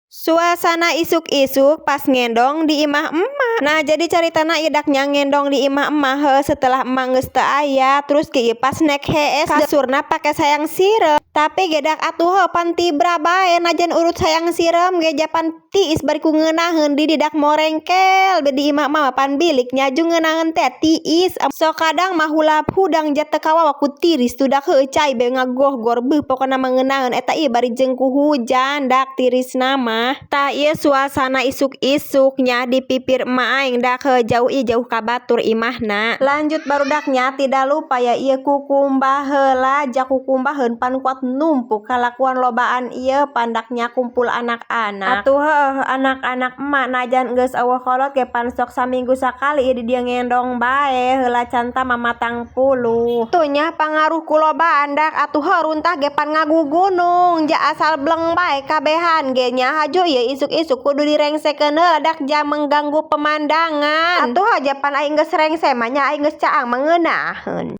Suasana isuk-isuk pas ngendong di imah emak. Nah, jadi caritana ieu dak nya ngendong di imah emak heuh setelah emak geus teu aya, terus ge ieu pas nek hees kasurna pake sayang sireum. Tapi ge dak atuh heuh pan tibra bae, najan urut sayang sireum ge japan tiis bari ku ngeunaheun di didak morengkel be di imah emak mah, pan bilik nya jeung ngeunaheun teh tiis. Sok kadang mah hulap hudang ja teu kawawa ku tiris tuh dak, heueuh, cai be ngagohgor. Beuh, pokona mah ngeunaheun eta ieu bari jeung ku hujan dak tirisna mah. Tah, ieu suasana isuk-isuk nya di pipir emak aing dak, heuh, jauh ieu jauh ka batur imahna. Lanjut, barudak nya, tidak lupa ya ieu kukumbah heula, ja kukumbaheun pan kuat numpuk kalakuan lobaan ieu pandaknya kumpul anak-anak. Atuh heuh, anak-anak emak najan geus eueuh kolot ge pan sok saminggu sakali ieu di dieu ngendong bae heula can tama 40. Tuh nya pangaruh ku lobaan dak atuh heuh, runtah ge pan ngagugunung ja asal bleng bae kabehan ge nya. Hajo ieu isuk-isuk kudu direngsekeun heula dak, ja mengganggu pemandangan. Atuh aja pan aing geus rengse mah nya, aing geus caang mah ngeunaheun.